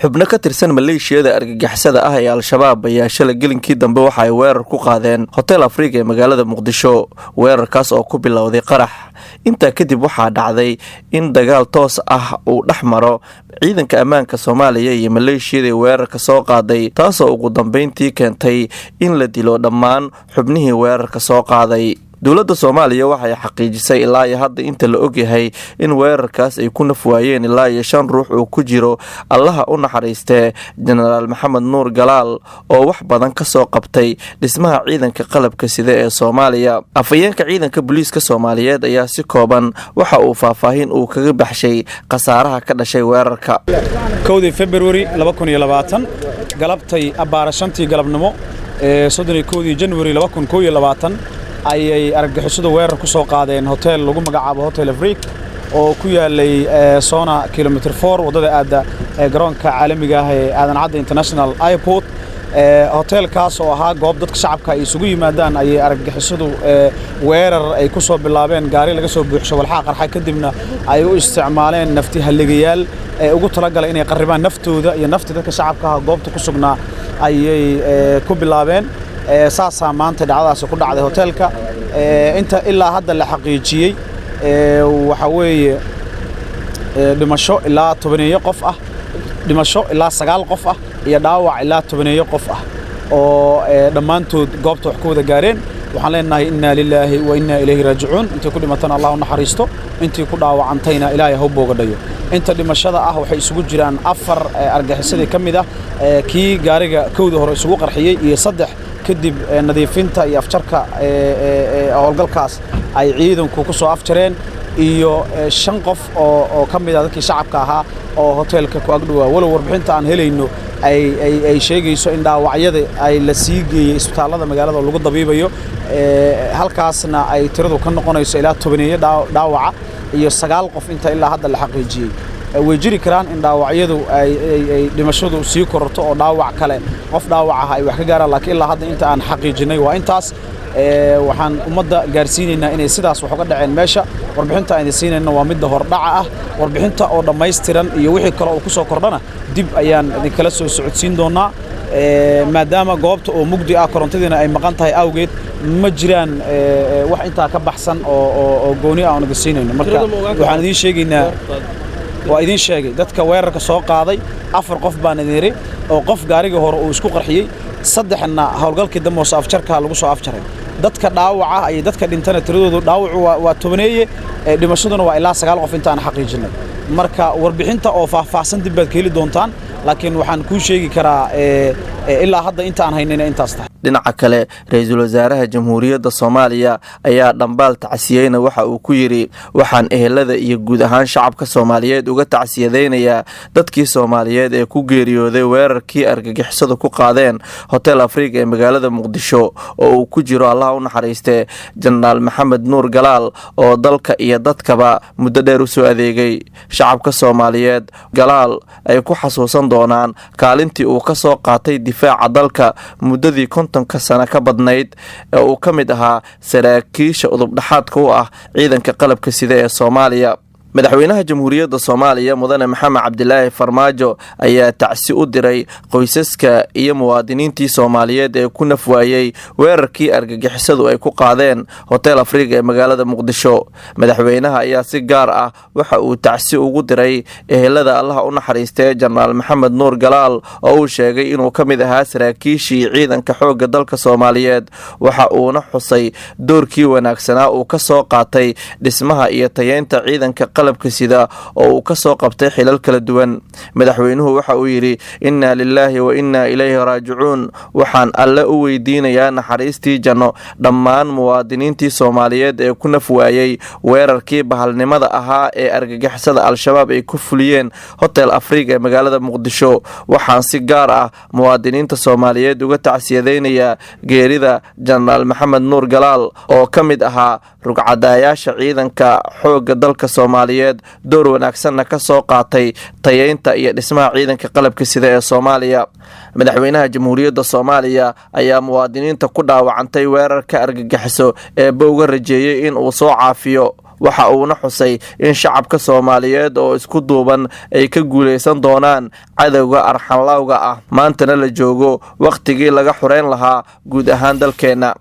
Xubno ka tirsan maleeshiyada argagixisada ah ee Al-Shabaab ayaa shalay gelinkii dambe waxa ay weerar ku qaadeen Hotel Afriga ee magaalada Muqdisho. Weerarkaas oo ku bilowday qarax, intaa kadib waxaa dhacday in dagaal toos ah uu dhex maro ciidanka ammaanka Soomaaliya iyo maleeshiyadii weerarka soo qaaday, taasoo ugu dambeyntii keentay in la dilo dhammaan xubnihii weerarka soo qaaday. Dowladda Soomaaliya waxay xaqiijisay ilaa iyo hadda inta la ogyahay in weerarkaas ay ku naf waayeen ilaa iyo shan ruux uu ku jiro, Allaha u naxariistee, Jenaraal Maxamed Nuur Galaal oo wax badan ka soo qabtay dhismaha ciidanka qalabka sida ee Soomaaliya. Afhayeenka ciidanka booliiska Soomaaliyeed ayaa si kooban waxa uu faahfaahin uu kaga baxshay khasaaraha ka dhashay weerarka. 1dii Februari 2020 galabtay abbaara 5tii galabnimo ee 31dii Januari 2021 ayay argagixisadu weerar ku soo qaadeen hotel lagu magacaabo Hotel Afrique oo ku yaalay soona kilometer 4, waddada aadda ee garoonka caalamiga ah ee Aadan Cadde International Airport. Hoteelkaas oo ahaa goob dadka shacabka ay isugu yimaadaan ayay argagixisadu weerar ay ku soo bilaabeen gaari laga soo buuxsho walxaha qarxa, kadibna ay u isticmaaleen nafti halligayaal ee ugu talagalay inay qarribaan naftooda iyo nafta dadka shacabka ah goobta ku sugnaa ayay ku bilaabeen. Saasaa maanta dhacdadaasi ku dhacday hoteelka. Inta ilaa hadda la xaqiijiyey waxaa weeye dhimasho ilaa 10-eeyo qof ah, dhimasho ilaa sagaal qof ah iyo dhaawac ilaa 10-eeyo qof ah oo dhammaantood goobta wax ku wada gaareen. Waxaan leenahay innaa lilaahi wa innaa ilayhi raajicuun. Intii ku dhimatana Allah u naxariisto, intii ku dhaawacantayna Ilaahay ha u boogadhayo. Inta dhimashada ah waxay isugu jiraan afar argagixisadii ka mid ah, kii gaariga kowda hore isugu qarxiyey iyo saddex kadib nadiifinta iyo afjarka howlgalkaas ay ciidanku ku soo afjareen, iyo shan qof oo ka mid ah dadkii shacabka ahaa oo hoteelka ku agdhowaa, walow warbixinta aan helayno ay sheegayso in dhaawacyada ay la sii geeyey isbitaallada magaalada oo lagu dabiibayo, halkaasna ay tiradu ka noqonayso ilaa 10-eeyo dhaawaca iyo sagaal qof inta ilaa hadda la xaqiijiyey. Way jiri karaan in dhaawacyadu ay dhimashadu sii kororto oo dhaawac kale, qof dhaawac ah ay wax ka gaaraan, laakiin ilaa hadda inta aan xaqiijinay waa intaas. Waxaan ummadda gaarsiinaynaa inay sidaas wax uga dhaceen meesha. Warbixinta aan idin siinayna waa midda hordhaca ah. Warbixinta oo dhammaystiran iyo wixii kale oo ku soo kordhana dib ayaan idinkala soo socodsiin doonaa. Maadaama goobta oo mugdi ah, korontadiina ay maqan tahay awgeed, ma jiraan wax intaa ka baxsan oo gooni ah oon idin siinayno. Marka waxaan idiin sheegaynaa, waa idiin sheegay, dadka weerarka soo qaaday afar qof baan idin yidhi, oo qof gaarigii hore uu isku qarxiyey, saddexna howlgalkii dambe oo afjarka lagu soo afjaray. Dadka dhaawaca iyo dadka dhintana tiradoodu dhaawacu waa 10-eeye, dhimashaduna waa ilaa sagaal qof intaan xaqiijinay. Marka warbixinta oo faahfaahsan dib baad ka heli doontaan, laakiin waxaan kuu sheegi karaa ilaa hadda intaan haynayna intaas tahay. Dhinaca kale, ra-iisul wasaaraha Jamhuuriyadda Soomaaliya ayaa dhambaal tacsiyeyna waxa uu ku yidhi: "Waxaan ehelada iyo guud ahaan shacabka Soomaaliyeed uga tacsiyadeynayaa dadkii Soomaaliyeed ee ku geeriyooday weerarkii argagixisadu ku qaadeen Hotel Afriga ee magaalada Muqdisho, oo uu ku jiro, Allah u naxariistee, Jenaraal Maxamed Nuur Galaal oo dalka iyo dadkaba muddo dheer u soo adeegay. Shacabka Soomaaliyeed Galaal ay ku xasuusan doonaan kaalintii uu ka soo qaatay difaaca dalka muddadii 50-ka sano ka badnayd ee uu ka mid ahaa saraakiisha udubdhaxaadka u ah ciidanka qalabka sida ee Soomaaliya." Madaxweynaha Jamhuuriyadda Soomaaliya, Mudane Maxamed Cabdilaahi Farmaajo, ayaa tacsi u diray qoysaska iyo muwaadiniintii Soomaaliyeed ee ku naf waayey weerarkii argagixisadu ay ku qaadeen Hotel Afriga ee magaalada Muqdisho. Madaxweynaha ayaa si gaar ah waxa uu tacsi ugu diray ehelada, Allaha u naxariistee, Jenaraal Maxamed Nuur Galaal oo uu sheegay inuu ka mid ahaa saraakiishii ciidanka xoogga dalka Soomaaliyeed. Waxa uuna xusay doorkii wanaagsanaa uu ka soo qaatay dhismaha iyo tayeynta ciidanka qalabka sida oo uu ka soo qabtay xilal kala duwan. Madaxweynuhu waxa uu yidhi: "Innaa lilaahi wa innaa ilayhi raajicuun. Waxaan Alle u weydiinayaa naxariistii janno dhammaan muwaadiniintii Soomaaliyeed ee ku naf waayey weerarkii bahalnimada ahaa ee argagixisada Al-Shabaab ay ku fuliyeen Hotel Afriga ee magaalada Muqdisho. Waxaan si gaar ah muwaadiniinta Soomaaliyeed uga tacsiyadeynayaa geerida Jenaraal Maxamed Nuur Galaal oo ka mid ahaa rugcadaayaasha ciidanka xoogga dalka Soomaaliyeed, door wanaagsanna ka soo qaatay tayeynta iyo dhismaha ciidanka qalabka sida ee Soomaaliya." Madaxweynaha Jamhuuriyadda Soomaaliya ayaa muwaadiniinta ku dhaawacantay weerarka argagixiso Eebbe uga rajeeyey in uu soo caafiyo. Waxa uuna xusay in shacabka Soomaaliyeed oo isku duuban ay ka guulaysan doonaan cadowga arxanlaawga ah, maantana la joogo wakhtigii laga xureyn lahaa guud ahaan dalkeenna.